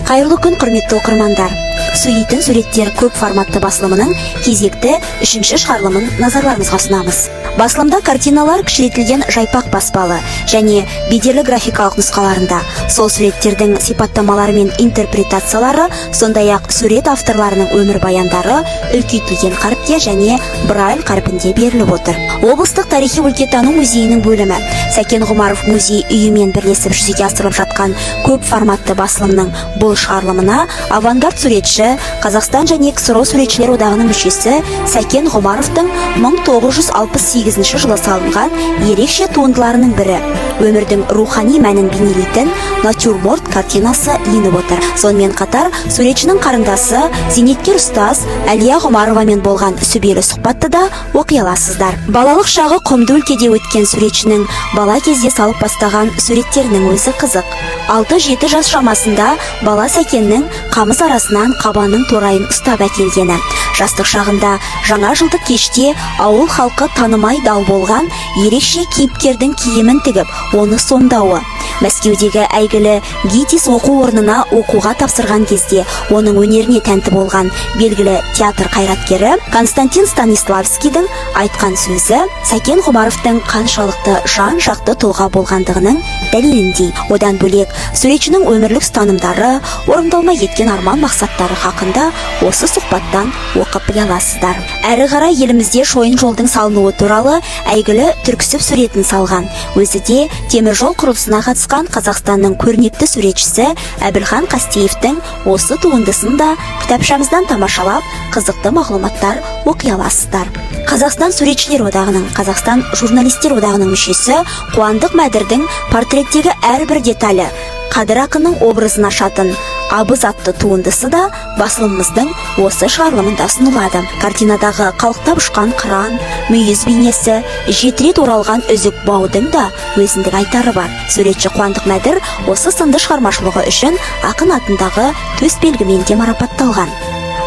Қайырлы күн, құрметті оқырмандар! «Сөйлейтін суреттер» көп форматты басылымының кезекті үшінші шығарылымын назарларыңызға ұсынамыз. Басылымда картиналар кішірейтілген жайпақ баспалы және бедерлі графикалық нұсқаларында, сол суреттердің сипаттамалары мен интерпретациялары, сондай ақ сурет авторларының өмірбаяндары үлкейтілген қаріпте және Брайль қарпінде беріліп отыр. Облыстық тарихи өлкетану музейінің бөлімі Сәкен Ғұмаров музей үйімен бірлесіп жүзеге асырылып жатқан көп форматты басылымның бұл шығарылымына авангард суретші, Қазақстан және КСРО суретшілер одағының мүшесі Сәкен Ғұмаровтың 1968 жылы салынған ерекше туындыларының бірі, өмірдің рухани мәнін бейнелейтін «Натюрморт» картинасы еніп отыр. Сонымен қатар суретшінің қарындасы, зейнеткер ұстаз Әлия Ғұмаровамен болған сүбелі сұхбатты да оқи аласыздар. Балалық шағы құмды өлкеде өткен суретшінің бала кезде салып бастаған суреттерінің өзі қызық. 6-7 жас шамасында бала Сәкеннің қамыс арасынан қабанның торайын ұстап әкелгені, жастық шағында жаңа жылдық кеште ауыл халқы танымай дал болған ерекше кейіпкердің киімін тігіп, оны сомдауы, Мәскеудегі әйгілі ГИТИС оқу орнына оқуға тапсырған кезде оның өнеріне тәнті болған белгілі театр қайраткері Константин Станиславскийдің айтқан сөзі Сәкен Ғұмаровтың қаншалықты жан жақты тұлға болғандығының дәлеліндей. Одан бөлек суретшінің өмірлік ұстанымдары, орындалмай кеткен арман мақсаттары хақында осы сұхбаттан оқып біле аласыздар. Әрі қарай елімізде шойын жолдың салынуы туралы әйгілі «Түрксіб» суретін салған, өзі де темір жол құрылысына қатысқан Қазақстанның көрнекті суретшісі Әбілхан Қастеевтің осы туындысын да кітапшамыздан тамашалап, қызықты мағлұматтар оқи аласыздар. Қазақстан суретшілер одағының, Қазақстан журналистер одағының мүшесі Қуандық Мәдірдің портреттегі әрбір деталі Қадыр ақынның образын ашатын «Абыз» атты туындысы да басылымымыздың осы шығарылымында ұсынылады. Картинадағы қалықтап ұшқан қыран, мүйіз бейнесі, жеті рет оралған үзік баудың да өзіндік айтары бар. Суретші Қуандық Мәдір осы сынды шығармашылығы үшін ақын атындағы төсбелгімен де марапатталған.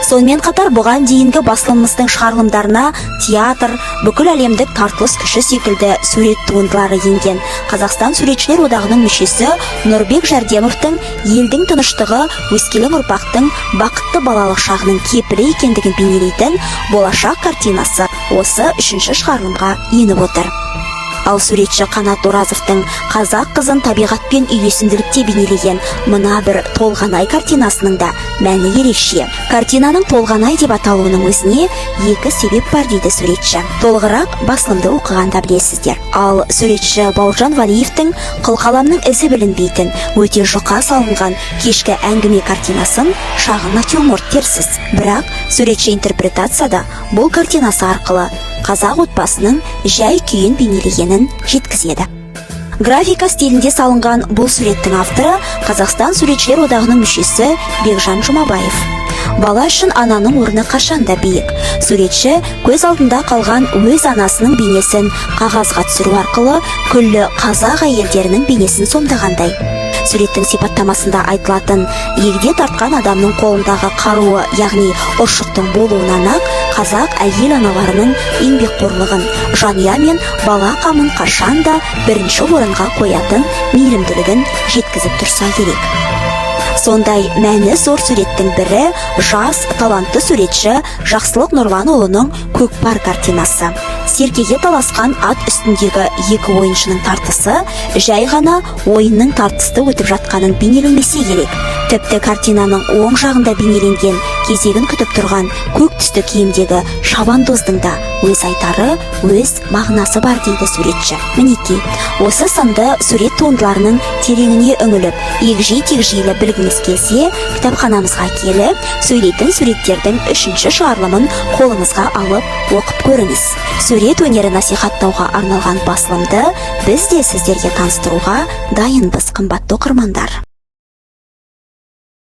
Сонымен қатар бұған дейінгі басылымымыздың шығарылымдарына театр, бүкіл әлемдік тартылыс күші секілді сурет туындылары енген Қазақстан суретшілер одағының мүшесі Нұрбек Жәрдемовтің елдің тыныштығы өскелең ұрпақтың бақытты балалық шағының кепілі екендігін бейнелейтін «Болашақ» картинасы осы үшінші шығарылымға еніп отыр. Ал суретші Қанат Оразовтың қазақ қызын табиғатпен үйлесімділікте бейнелеген мына бір «Толғанай» картинасының да мәні ерекше. Картинаның «Толғанай» деп аталуының өзіне екі себеп бар дейді суретші. Толығырақ басылымды оқығанда білесіздер. Ал суретші Бауыржан Валиевтің қылқаламның ізі білінбейтін өте жұқа салынған «Кешкі әңгіме» картинасын шағын натюрморт дерсіз. Бірақ суретші интерпретацияда бұл картинасы арқылы қазақ отбасының жай күйін бейнелегенін жеткізеді. Графика стилінде салынған бұл суреттің авторы — Қазақстан суретшілер одағының мүшесі Бекжан Жұмабаев. Бала үшін ананың орны қашанда биік. Суретші көз алдында қалған өз анасының бейнесін қағазға түсіру арқылы күллі қазақ әйелдерінің бейнесін сомдағандай. Суреттің сипаттамасында айтылатын егде тартқан адамның қолындағы қаруы, яғни ұршықтың болуынан ақ қазақ әйел аналарының еңбекқорлығын, жанұя мен бала қамын қашанда бірінші орынға қоятын мейірімділігін жеткізіп тұрса керек. Сондай мәні зор суреттің бірі — жас талантты суретші Жақсылық Нұрланұлының «Көкпар» картинасы. Серкеге таласқан ат үстіндегі екі ойыншының тартысы жай ғана ойынның тартысты өтіп жатқанын бейнелемесе керек. Тіпті картинаның оң жағында бейнеленген кезегін күтіп тұрған көк түсті киімдегі шабандоздың да өз айтары, өз мағынасы бар дейді суретші. Мінекей, осы сынды сурет туындыларының тереңіне үңіліп, егжей тегжейлі білгіңіз келсе, кітапханамызға келіп, «Сөйлейтін суреттердің» үшінші шығарылымын қолыңызға алып, оқып көріңіз. Сурет өнері насихаттауға арналған басылымды біз де сіздерге таныстыруға дайынбыз, қымбатты оқырмандар.